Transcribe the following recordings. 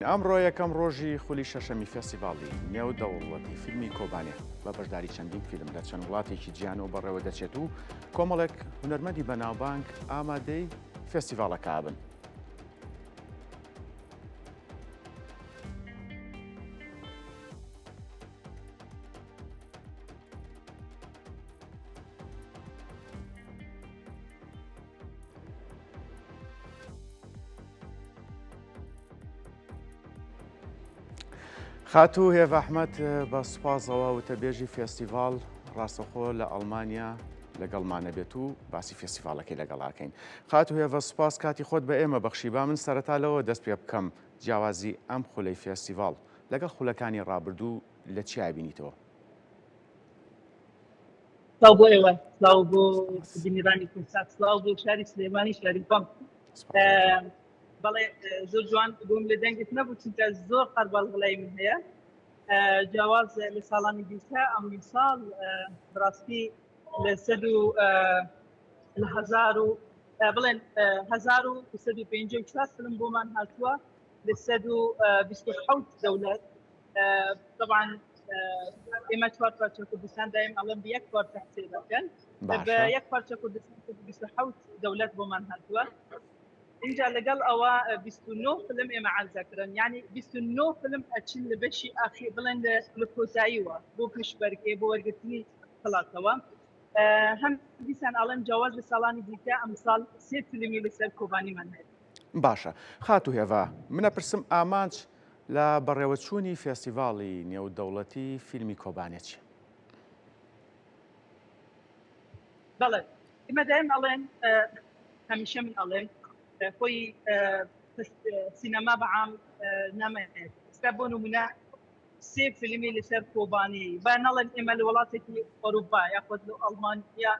ئەمڕۆ یەکەم ڕۆژی خولی شەشەمی فێستیڤاڵی نێودەوڵەتی فیلمی کۆبانێ بە بەشداری چەندین فیلم لە چەند وڵاتێکی جیهانەوە بەڕێوە دەچێت و کۆمەڵێک هونەرمەندی بەناوبانگ ئامادەی فێستیڤاڵەکە بن. خاتوو هێڤ ئەحمەد بە سوپاسەوە وتەبێژی فێستیڤاڵ ڕاستەخۆ لە ئەڵمانیا لەگەڵمانە بێت و باسی فێستیڤاڵەکەی لەگەڵاکەین. خاتوو هێڤە سوپاس کاتی خۆت بە ئێمە بەخشی با من سەرەتا لەوە دەست پێ بکەم جیاوازی ئەم خولەی فێستیڤاڵ لەگەڵ خولەکانی ڕابردوو لە چیا بینیتەوە؟ سڵاو بۆ ئێوە سڵاو بۆ بینەرانی کوردسات سڵاو بۆ شاری سلێمانی شاری خۆم بەڵێ زۆر جوان بۆم لە دەنگت نەبوو چونکە زۆر قەرباڵغلای من هەیە جیاواز لە ساڵانی دیکە ئەم ساڵ بڕاستی لە سەد و لە هەزار و بڵێن 1954 فیلم بۆمان هاتووە لە 127 دەولەت طبعا ئێمە چوار پارچە کوردستان دایم ئەڵێم بە یەک پارچە حسێب بکەن بە یەک پارچە کوردستان 27 دەولەت بۆمان هاتووە اینجا لەگەڵ ئەوە 29 فیلم ئێمە عەرزەکردن یعنی 29 فیلم ئەچن لە بەشی ئاخی بڵێن لە کۆتاییوە بۆ پێشبەرکێ بۆ وەرگرتنی خڵاتەوە هەم دیسان ئەڵێم جیاواز لە ساڵانی دیکە ئەمساڵ سێ فیلمی لەسەر کۆبانیمان هەیە باشە خاتوو هێڤا منە پرسم ئامانج لە بەڕێوەچوونی فێستیڤاڵی نێودەوڵەتی فیلمی کۆبانێ چیە؟ بەڵێ ئێمە دایم ئەڵێن هەمیشە من ئەڵێم خۆی سینەما بە عام نامەیە ئێستا بۆ نمونە سێ فیلمی لەسەر کۆبانی با نەڵێن ئێمە لە وڵاتێکی ئەوروپا یاخود لە ئەڵمانیا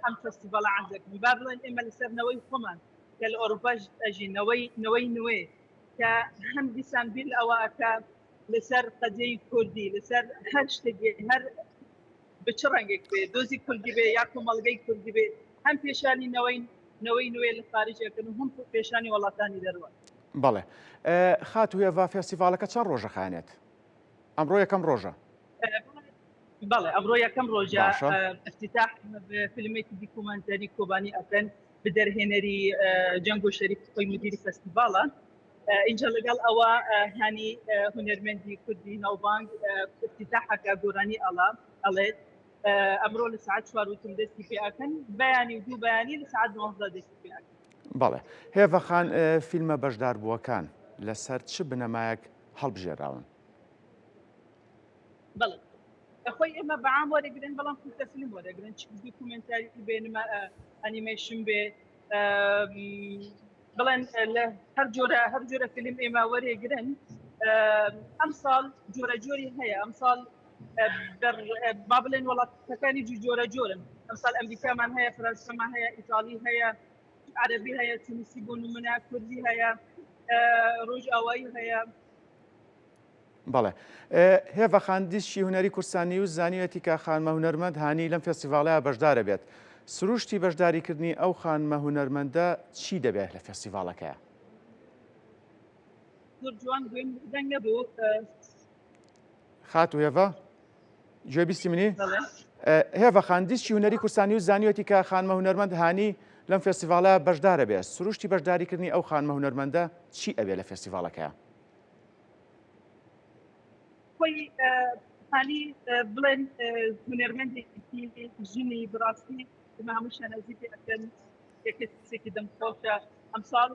ئەم فستیڤاڵە عەرزەکەین با بڵێن ئێمە لەسەر نەوەی خۆمان کە لە ئەوروپاش ئەژین نەوەی نەوەی نوێ کە هەم دیسان بیر لە ئەوە ئەکا لەسەر قەزیەی کوردی لەسەر هەر شتێک بێ هەر بە چ ڕەنگێک بێ دۆزی کوردی بێ یا کۆمەڵگەی کوردی بێ هەم پێشانی نەوەی نەوەی نوێ لە خارج ئەکەن و هەم پێشانی وڵاتانی دەروە. بەڵێ خاتوو هێڤا فێستیڤاڵەکە چەند ڕۆژە خایەنێت؟ ئەمڕۆ یەکەم ڕۆژە. بەڵێ ئەمڕۆ یەکەم ڕۆژە افتتاح فیلمێکی دیکۆمێنتەری کۆبانی ئەکەن بە دەرهێنەری جەنگۆ شەریف خۆی مدیری فەستیڤاڵە اینجا لەگەڵ ئەوە هانی هونەرمەندی کوردی ناوبانگ افتتاحەکە گۆرانی ئەڵا ئەڵێت ئەمڕۆ لە ساعت چوار وتم دەستی پێ ئەکەن بەیانی و دوو بەیانی لە ساعت دوانزە دەستی پێ ئەکەن بەڵێ هێڤە خان فیلمە بەشداربووەکان لەسەر چ بنەمایەک هەڵبژێراون؟ بەڵێ خۆی ئێمە بە عام وەرەگرن بەڵام کورتە فیلم وەرەگرن چ دوکومنتاری بێ نمە ئەنیمەیشن بێ بڵێن لە هەر جۆرە هەر جۆرە فیلم ئێمە وەرێگرن ئەم ساڵ جۆرە جۆری هەیە ئەم ساڵ با بڵێن وڵاتەکانی جو جۆرە جۆرن ئەم ساڵ ئەمریکامان هەیە فەرەنسامان هەیە ئیتالی هەیە عەربی هەیە تونسی بۆ نمونە کوردی هەیە ڕۆژئاوایی هەیە بەڵێ. هێڤە خان دیسکی هونەری کوردستان نیوز زانیویەتی کە خانمە هونەرمەند هانی لەم فێستیڤاڵەیا بەشدارە بێت. سروشتی بەشداریکردنی ئەو خانمە هونەرمەندە چی دەبێت لە فێستیڤاڵەکەیا؟ زۆر جوان گوێم دەنگ نەبوو. خاتوو هێڤە گوێ بیستی منی؟ هێڤە خان دیسکی هونەری کوردستان نیوز زانیویەتی کە خانمە هونەرمەند هانی لەم فێستیڤاڵە بەشدارە بێت. سروشتی بەشداریکردنی ئەو خانمە هونەرمەندە چی ئەبێ لە فێستیڤاڵەکەیا؟ خۆی هانی بڵێن هونەرمەندێکی ژنی بڕاستی ئێمە هەموو شانازی پێ ئەکەن کەسێکی دەمخۆشە ئەمساڵ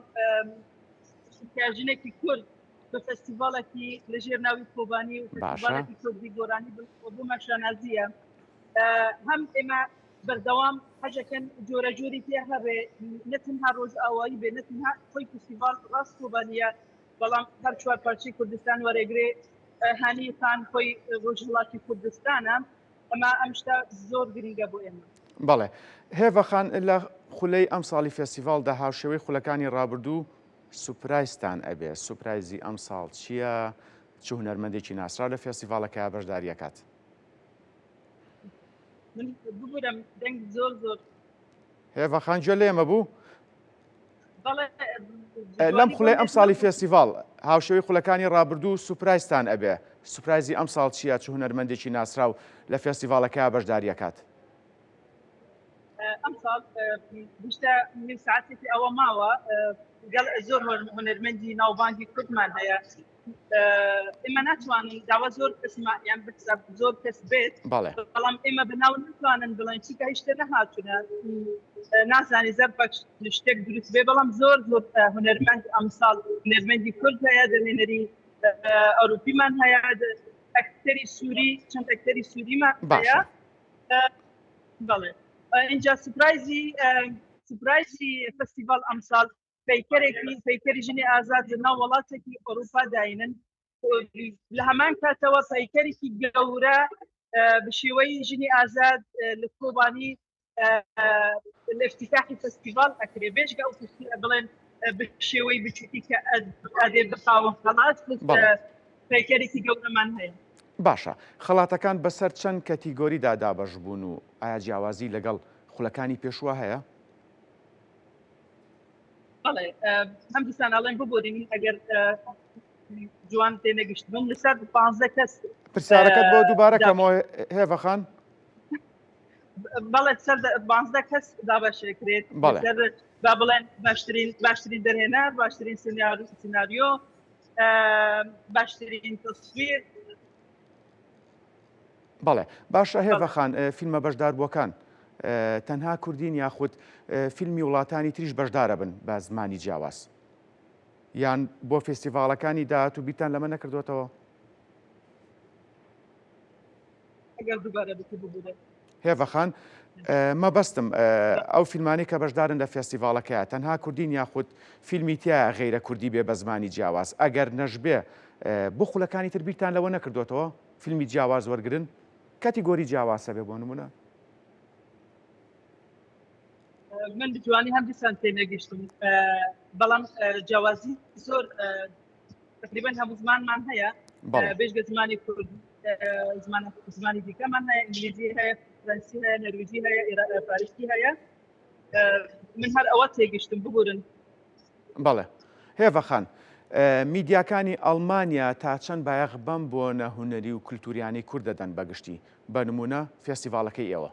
کە ژنێکی کورد بە فەستیڤاڵێکی لەژێر ناوی کۆبانی و فەستیڤاڵێکی کوردی گۆرانی بۆمان شانازیە هەم ئێمە بەردەوام حەژەکەن جۆرە جۆری پێ هەبێ نەتەنها ڕۆژئاوایی بێ نەتەنها خۆی فستیڤاڵ ڕاست کۆبانیە بەڵام هەر چوار پارچەی کوردستان وەرەگرێ هانی خان خۆی ڕۆژهەڵاتی کوردستانە ئەمە ئەم شتە زۆر گرنگە بۆ ئێمە. بەڵێ هێڤە خان لە خولەی ئەمساڵی فێستیڤاڵدا هاوشێوەی خولەکانی ڕابردوو سوپرایزتان ئەبێ، سوپرایزی ئەمساڵ چییە؟ چ هونەرمەندێکی ناسراو لە فێستیڤاڵەکەیا بەشداری ئەکات؟ من ببورم دەنگ زۆر زۆر هێڤە خان گوێ لێمە بوو؟ بەڵێ. لەم خولەی ئەمساڵی فێستیڤاڵ هاوشێوەی خولەکانی ڕابردوو سوپرایزتان ئەبێ، سوپرایزی ئەمساڵ چییە، چ هونەرمەندێکی ناسراو لە فێستیڤاڵەکەیا بەشداری ئەکات؟ ئەمساڵ هیشتا نیو ساعتێکی ئەوە ماوە گەڵ زۆر هونەرمەندی ناوبانگی کوردمان هەیە ئێمە ناتوانین داوا زۆر کەسمان یان بحساب زۆر کەس بێت بەڵام ئێمە بەناو ناتوانن بڵێن چیکە هیشتە نەهاتونە نازانی زەر شتێک دروست بێ بەڵام زۆر زۆر هونەرمەند ئەمساڵ هونەرمەندی کورد هەیە دەرهێنەری ئەوروپیمان هەیە ئەکتەری سووری چەند ئەکتەری سووریمان هەیە بەڵێ اینجا سوپرایزی سوپرایزی فستیڤال ئەمساڵ پەیکەرێکی پەیکەری ژنی ئازاد لە ناو وڵاتێکی ئەوروپا داینن لە هەمان کاتەوە پەیکەرێکی گەورە بە شێوەی ژنی ئازاد لە کۆبانی لە افتتاحی فستیڤال ئەکرێ بێژگە ئەو بڵێن بە شێوەی بچووکی کە ئەدێ بە خاوەن خەڵات پەیکەرێکی گەورەمان هەیە. باشە خەڵاتەکان بەسەر چەند کەتیگۆریدا دابەش بوون و ئایا جیاوازی لەگەڵ خولەکانی پێشووە هەیە؟ بەڵێ هەم دیسان ئەڵێن ببورین ئەگەر جوان تێنەگەشت بم لەسەر 15 کەس پرسیارەکەت بۆ دووبارە کەمەوە هێڤە خان. بەڵێ سەر 15 کەس دابەشێکرێت سەر با بڵێن باشترین باشترین دەرهێنەر باشترین سیناریۆ باشترین تەسویر بەڵێ باشە هێڤە خان فیلمە بەشداربووەکان تەنها کوردین یاخود فیلمی وڵاتانی تریش بەشدارە بن بە زمانی جیاواز یان بۆ فێستیڤاڵەکانی داهاتوو بیرتان لەمە نەکردوێتەوە؟ ئەگەر دووبارە بکە ببورە. هێڤە خان مەبەستم ئەو فیلمانەی کە بەشدارن لە فێستیڤاڵەکەیا تەنها کوردین یاخود فیلمی تیایە غەیرە کوردی بێ بە زمانی جیاواز ئەگەر نەشبێ بۆ خولەکانی تر بیرتان لەوە نەکردۆتەوە فیلمی جیاواز وەرگرن کاتیگۆری جیاواز هەبێ بۆ نمونە؟ من بجوانی هەم دیسان تێنەگەشتم بەڵام جیاوازی زۆر تقریبا هەموو زمانمان هەیە بێژگە زمانی کورد زمان زمانی دیکەمان هەیە ئینگلیزی هەیە فرەنسی هەیە نەرویجی هەیە فارسی هەیە من هەر ئەوە تێگەشتم بگورن بەڵێ هێڤە خان میدیاکانی ئەڵمانیا تا چەند بایەخ بەم بۆنە هونەری و کولتوریانەی کورد دەدەن بەگشتی بە نمونە فێستیڤاڵەکەی ئێوە؟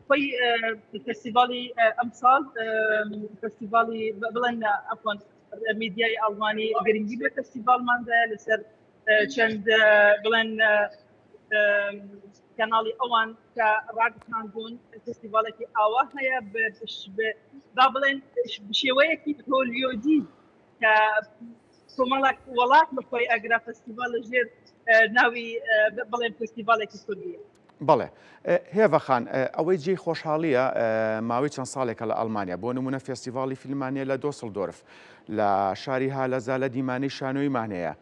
خۆی فستیڤالی ئەمساڵ فستیڤالی بڵێن ئەفۆن میدیای ئەڵمانی گرنگی بە فستیڤالماندا لەسەر چەند بڵێن کەناڵی ئەوان کە ڕاگەیاندون فستیڤالێکی ئاوا هەیە با بڵێن شێوەیەکی هۆلیۆدی کە کۆمەڵک وڵات لە خۆی ئەگرا فستیڤال لە ژێر ناوی بڵێن فستیڤالێکی کوردیە. بەڵێ هێڤە خان، ئەوەی جێی خۆشحاڵییە ماوەی چەند ساڵێکە لە ئەڵمانیا بۆ نموونە فێستیڤاڵی فیلممان هەیە لە دۆسڵدۆرف، لە شاری هالەزالە دیمانەی شانۆییمان هەیە،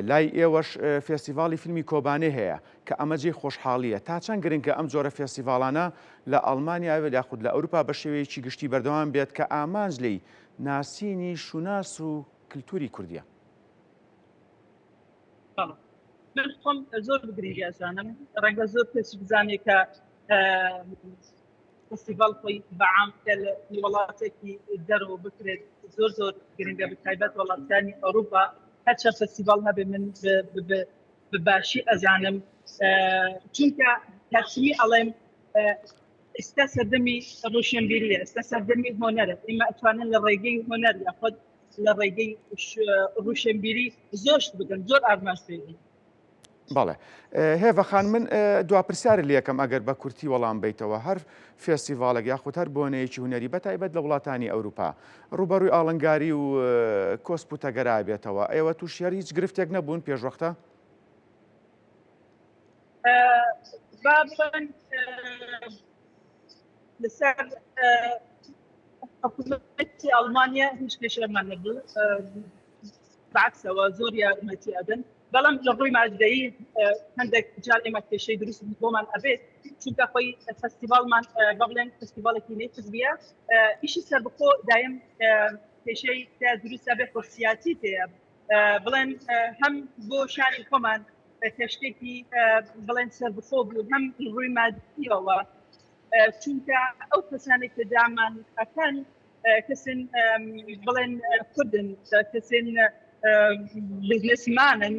لای ئێوەش فێستیڤاڵی فیلمی کۆبانێ هەیە کە ئەمە جێی خۆشحاڵییە. تا چەند گرنگە ئەم جۆرە فێستیڤاڵانە لە ئەڵمانیا یاخود لە ئەوروپا بە شێوەیەکی گشتی بەردەوام بێت کە ئامانج لێی ناسینی شوناس و کلتوری کوردییە؟ بەڵێ من خۆم زۆر بگرنگی ئەزانم ڕەنگە زۆر کەس بزانێت کە فستیڤال خۆی بەعام کە لە وڵاتێکی دەرەوە بکرێت زۆر زۆر گرنگە بە تایبەت وڵاتانی ئەوروپا هەرچە فستیڤال هەبێ من بە باشی ئەزانم چونکە هەرچی ئەڵێم ئێستا سەردەمی ڕۆشنبیریە ئێستا سەردەمی هۆنەرە ئێمە ئەتوانن لە ڕێگەی هۆنەر یاخود لە ڕێگەی ڕوشنبیری زۆر شت بکەن زۆر ئارمانج پێ بەڵێ هێڤە خان من دوا پرسیارت لێکەم ئەگەر بە کورتی وەڵام بیتەوە هەر فێستیڤاڵێک یاخود هەر بۆنەیەکی هونەری بە تایبەت لە وڵاتانی ئەوروپا ڕووبەڕووی ئاڵنگاری و کۆسپ و تەگەرا بێتەوە ئێوە تووشی هەر هیچ گرفتێک نەبوون پێشوەختە؟ با بڵێن لەسەر حکوومەتی ئەڵمانیا هیچ کێشەمان نەبوو بەعکسەوە زۆر یارمەتی ئەدەن بەڵام لە ڕووی ماددەیی هەندێک جار ئێمە کێشەی دروست بۆمان ئەبێت چونکە خۆی فستیڤالمان بە بڵێن فستیڤالێکی نەی حزبیە ئیشی سەربەخۆ دایم کێشەی دروست ئەبێت خۆسیاتی تێیە بڵێن هەم بۆ شاری خۆمان کە شتێکی بڵێن سەربەخۆ بوو هەم ڕووی مادیەوە. چونکە ئەو کەسانێک کە دامان ئەکەن کەسن بڵێن کوردن، کەسن بزنسمانن،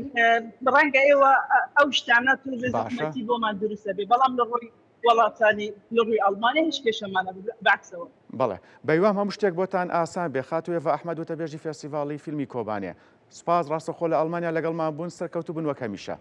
ڕەنگە ئێوە ئەو شتانە تۆزێ زەحمەتی بۆمان دروستە بێ، بەڵام لە ڕووی وڵاتانی لە ڕووی ئەڵمانیا هیچ کێشەمانە بەعکسەوە. بەڵێ بەیوام هەموو شتێک بۆتان ئاسان بێ. خاتوو ئێڤا ئەحمەد وتەبێژی فێستیڤاڵی فیلمی کۆبانێ، سوپاس ڕاستەوخۆ لە ئەڵمانیا لەگەڵمان بوون، سەرکەوتوو بن وەک هەمیشە.